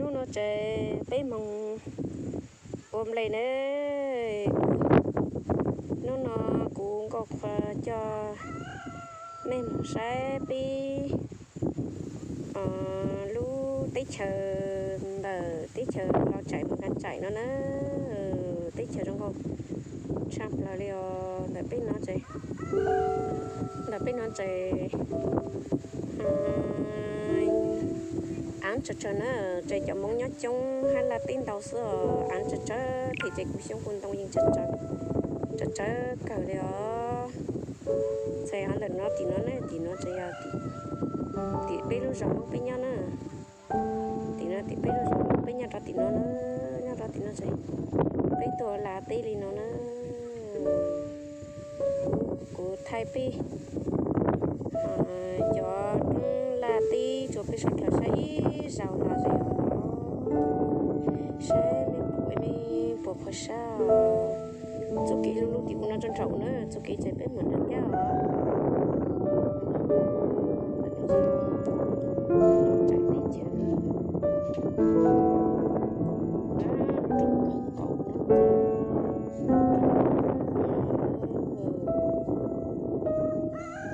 Hnub no ces peb moog ua nplej na. Hnub no kuv Nkauj Qhua coj nej moog saib peb lub teb chaws ntawm teb chaws Los Tsaim mus Nkas Tsaim no na. Teb chaws zoo nkauj tshaj plaws li os. Ntawm peb no ces, ntawm peb no ces aav tsawg tsawg na, ces cov Moob nyob coob hab laj teb ntau xwb os. Aav tsawg tsawg, tim ces kuv xyoob kuv ntoo yeej tsawg tsawg kawg li os. Ces ho ntawm no tim no na, tim no ces yog tim peb lub zos Moob peb nyob na. Tim no tim peb lub zos Moob peb nyob rau tim no na, nyob rau tim no ces peb tuaj laj teb li no na. Kuv thaij peb cov roob laj teb rua peb sawv dlawg saib ib zaug no ces saib mej puas, mej puas khuv sab. Txuj kev lug lug tim u no rua nraum na, txuj kev ces peb moog nraag kab os. Teb chaws, roob kawg nkaus no.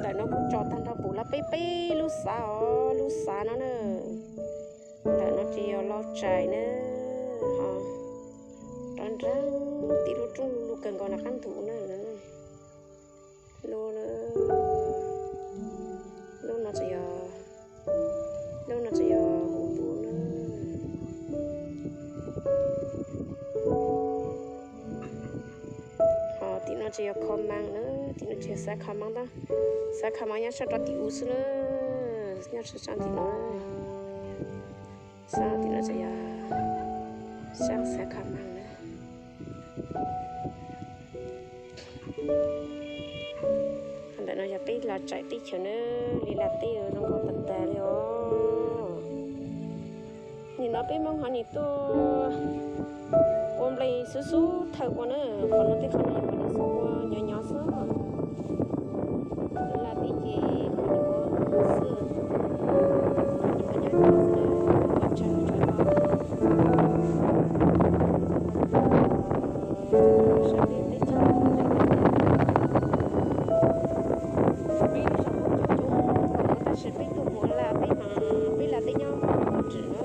Ntawm no kuv tso tag nrho pum lawm peb peb lub xav os, lub xav no na. Ntawm no ces yog Los Tsaim na, ho rov nraag tim lub roob lug kawg nkaus nram qab ntug na. Lub, lub no ces yog, lub no ces yog huv npua na. Ho tim no ces yog Kho Maas na, tim no ces yog xav Kho Maas ntag. Xav Kho Maas nyob sab rau tim u xwb na, nyob sab sab tim no. Xav tim no ces yog sab xav Kho Maas na. Ntawm no yog peb Los Tsaim teb chaws na, li laj teb zoo nkauj tag tag li os. Nim no peb Moob ho nim tuaj ua nplej xub xub thawj ua na, qhov no tej qhov no yog qhov nim xub ua nyo nyo xwb. Laj teb ces qhov nim ua xwb, qhov nim ua nyo nyo xwb na, pov tseg lug tshuav tau. Sab peb teb chaws, peb lub zos Moob coob coob, tab sis peb tuaj mus laj teb mas peb laj teb nyob pem Los Tsaim na.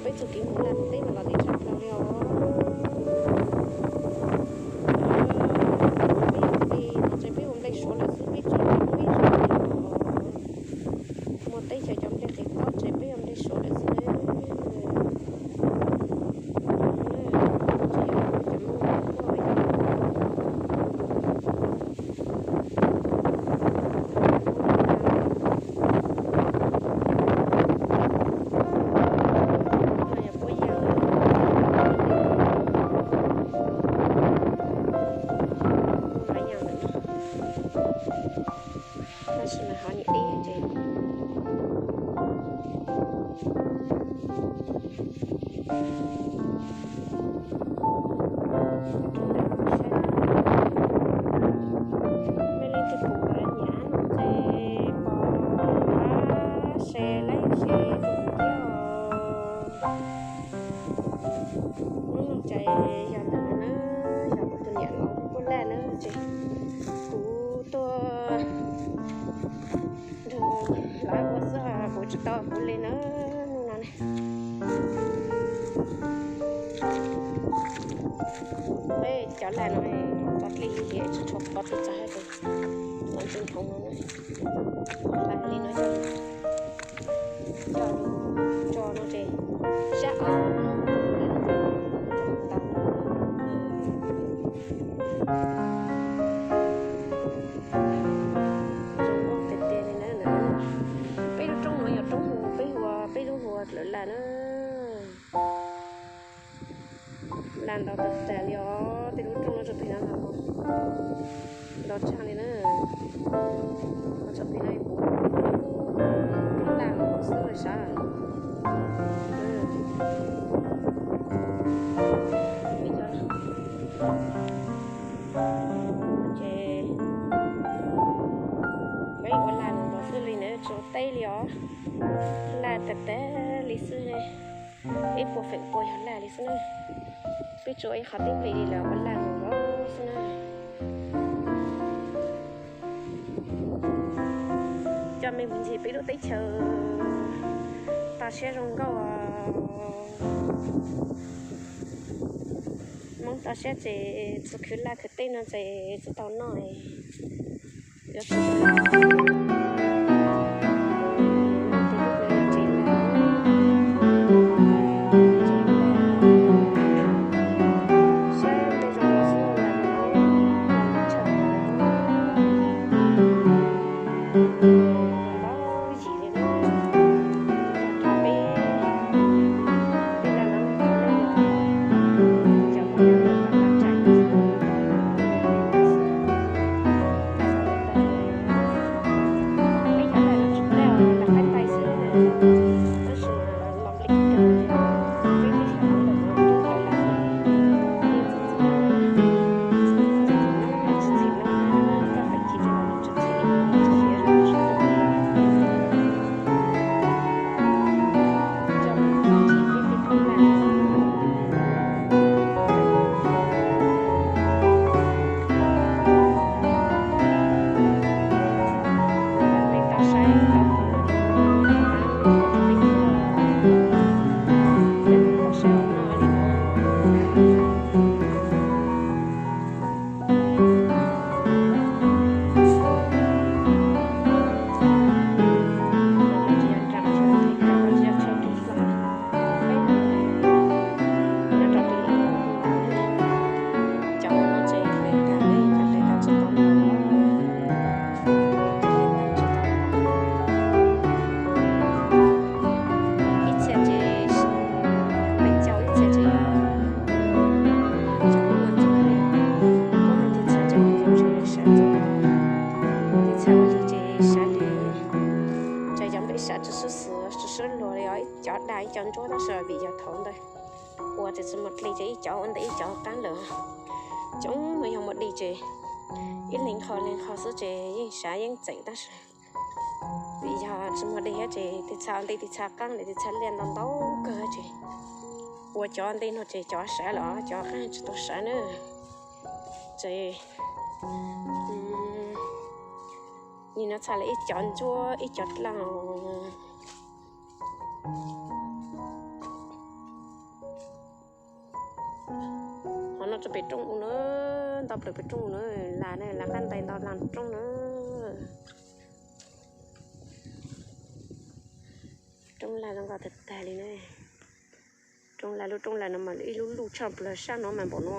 Peb txuj kev mus laj teb mas los teb tshaj plaws li os. Peb ua nplej no ces peb ua nplej suav lawm xwb, peb tsis ua nplej Moob ib zaug li os. Muaj teb chaws cov nplej qis pob ces peb ua nplej suav lawm xwb na. Tsis yog cov Moob tuaj. Yog puab yaj, puab laj yaj ntawm no. Tab sis mas ho nim deb ces mej leej twg pum lawv nyiam no ces pab share, like, share rau kuv thiab os. Hnub no ces yog ntawm no na, yog kuv tus niam laus puab laj na ces kuv tuaj nrug lawv ua xwb, kuv tsis tau kuv li na. Hnub no ne, peb cov laj no txog dlej hiav tsis tshua qhuav peb txog hab ces los ntxwg nrhoo no na, laj li no coj lug tso no ces sab ob no ntau. Zoo nkauj tiag tiag li na. Peb lub roob no yog roob hu, peb hu, peb lub hu ua Dlawv Laj na. Laj ntau tag tag li os, tej lub roob no tso pem no ntau tshaj li na. Tso pem no kuv laj xwb sav. Ces peb ua laj ntau xwb li na, tsis ua teb li os. Laj tag tag li xwb, ib puas feem pua yog laj li xwb na. Peb tsuas ib qhov tib nplig li lawm ua laj mus lawm xwb na. Coj mej mus ncig peb lub teb chaws toj siab zoo nkauj. Hmoob toj siab ces txhua khwv laj khwv teb no ces tsis tau noj. Txhais li, txhais cov nplej sab tsis sib xws tsis sib luag li os, ib cov dag ib cov ntsuab tab sis vim yog thaum ntawd ua ces tsis muaj dlig ces ib cov ua ntej ib cov qaab lawm. Coob mas yog muaj dlig ces ib leeg qho leeg qho xwb ces yeej sav yeej txeem tab sis vim yog tsis muaj dlig thiab ces tiv txha ua ntej tiv txha qaab li tiv txha liaj ntau ntau kawg ces ua cov ntej no ces cov sav lawm cov qaab tsis tau sav na. Ces nim no txhais li ib cov ntsuab ib cov dlaaj. Qhov no tso pem rooj u na, ntau plaws pem rooj u na, las na, las qab ntais ntau las rooj na. Rooj las zoo nkauj tag tag li na. Rooj las, lub rooj las no mas ib lub luj tshaj plaws, sab no mas npaum no.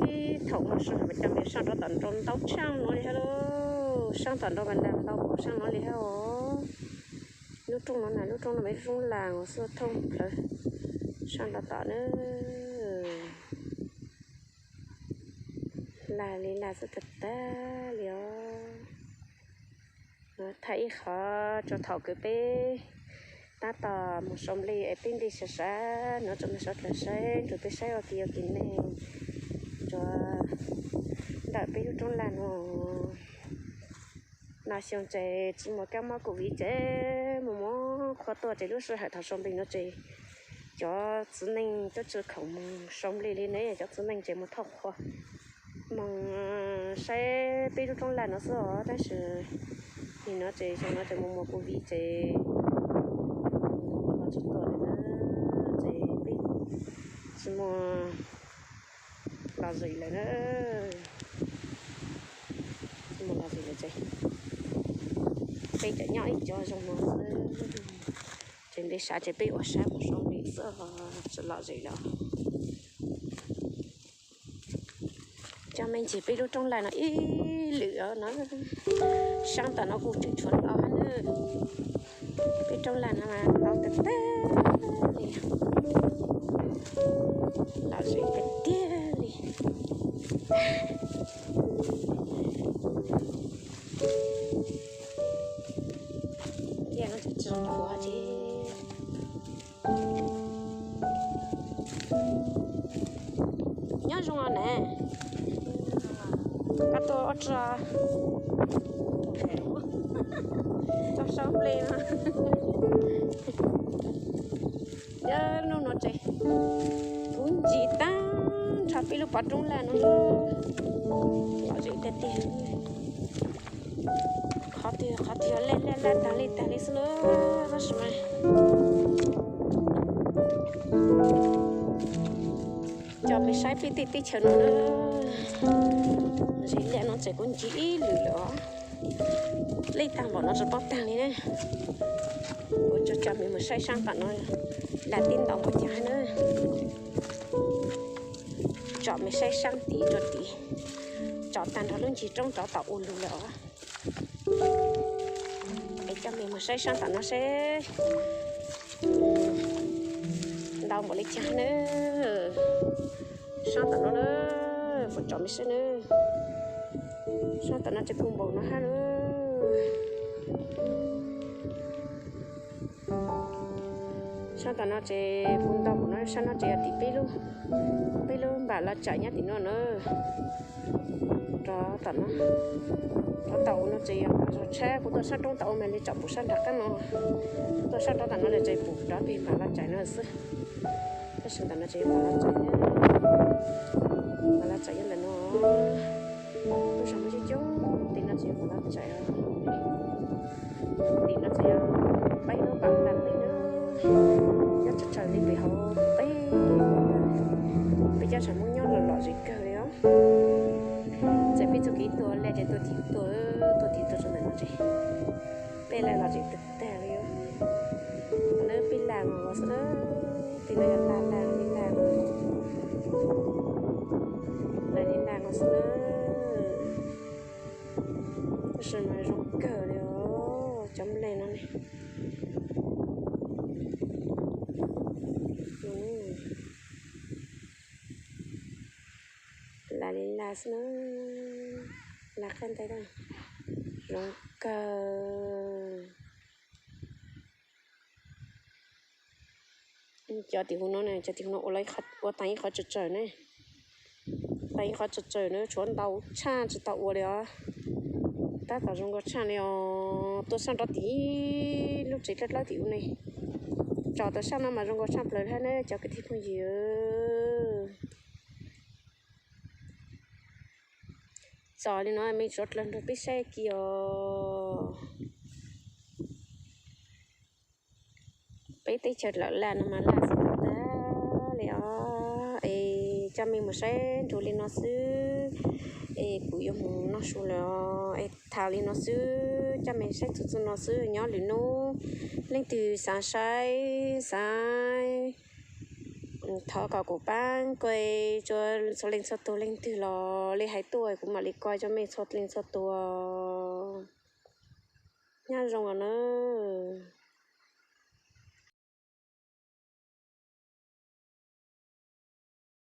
Ib thaum mus sij hawm mas cov me sab rov tom nrau ntau tshaj no li thiab lauj, sab tom nrau mas nram ntau npaum sab no li thiab os. Lub rooj no na, lub rooj no mas ib lub rooj las xwb, thooj plawv sab nrau tom na. Las li las xwb tag tag li os. Thaij ib qhov tso thaum kws peb tab tom mus sau nplej es peb nplej sab sab no tso mus sawv dlawg saib, nrug peb saib ua ke ua ke ne. Tsuas ntawm peb lub roob laj no, no xyoo ces tsis muaj kab mob covid ces mus muab qhua tuaj ces lub sij hawm thaum sau nplej no ces cov txiv neej twb tsis khoom mus sau nplej li ne, cov txiv neej ces mus thauj qhua mus saib peb lub roob laj no xwb os. Tab sis nim no ces xyoo no ces mus muaj covid ces los tsis tuaj lawm na, ces peb tsis muaj los zem lawm na, tsis muaj los zem lawm ces peb cov nyob ib co zoo no xwb. Ces nplej sab ces peb ua sab mus sau nplej xwb, tsis los zem lawm. Coj mej ncig peb lub roob laj no ib lwm os no. Saab tom no kuj tseem tshuav ntau hab na. Peb roob laj no mas ntau tag tag li, los zem tiag tiag li. Tiaj no tseem tshuav ntau ces nyob zoo os na. Koj tuaj ua tso. Txog sab nplej no. Yog hnub no ces kuv ntsis tag nrho peb lub pov roob laj no, lom zem tiag tiag. Qhov twg qhov twg laj laj laj tag li tag li xwb na, tab sis mas coj peb saib peb tej teb chaws no na. Zem liaj no ces kuv ntsis ib lwm lawm os. Lej tag npaum no tsis paub tag li na. Kuv tso coj mej mus saib saab tom no, lag teb ntau npaum cas na. Tsom mej saib saab tid rua tid, tsom tag nrho lub ncig roob rov tom ua lug lawm os. Es coj mej mus saib saab tom no seb ntau npaum li cas na. Saab tom no na, kuv tsom mej saib na. Saab tom no ces puv npaum no hab na. Saab tom no ces puv ntau npaum no, saab no ces yog tim peb lub, peb lub npam laj tsam nyob tim no na. Rov tom no, rov tom ua no ces yog npam zog tshab, kuv tuaj saab roob tom ua mas li tsom puv saab nraag qaab no. Tuaj saab roob tom no ces puv rov peg npam laj tsam no xwb. Tab sis ntawm no ces yog npam laj tsam, npam laj tsam yog ntawm no. Lub zog muaj coob coob, tim no ces yog npam laj tsam. Tim no ces yog peb lub npam laj tsam na. Nyob tsawg tsawg li pem hauv peb, peb cov saum Moob nyob lom lom zem kawg li os. Txawm peb txuj kev tuaj laj ces tuaj tim tuaj, tuaj tim tuaj rau ntawm no ces peb laj lom zem tag tag li os. Qhov no peb laj los xwb na, tim no yog laj laj li laj, laj li laj los xwb na. Tab sis mas zoo kawg li os cov nplej no ne. Laj li laj xwb na, laj qab ntais, zoo kawg. Cov tim huv no, cov tim huv no ua, ua taag ib qhov tsawg tsawg ne. Taag ib qhov tsawg tsawg na, tshuav ntau tshaj tsis tau ua li os. Tab tom zoo nkauj tshaj li os. Tuaj saab nrov tim lub tsev dlawb dlawb tim huv ne. Tsom tau saab no mas zoo nkauj tshaj plaws hab na cov kwv tij phooj ywg. Txom li no mej tsuav dlawg nrug peb saib kiag os. Peb teb chaws lawm laj no mas laj xwb tag li os. Es coj mej mus saib nrug li no xwb, es kuv yuav mus noj su lawm os. Es thaum li no xwb, coj mej saib txug txug no xwb, nyob lwm nub leej twg xaav saib xaav, thov kom kuv paab kuaj txhua leej txhua tug, leej twg los le hais tuaj kuv mam li kuaj coj mej txhua leej txhua tug. Nyob zoo os nawb.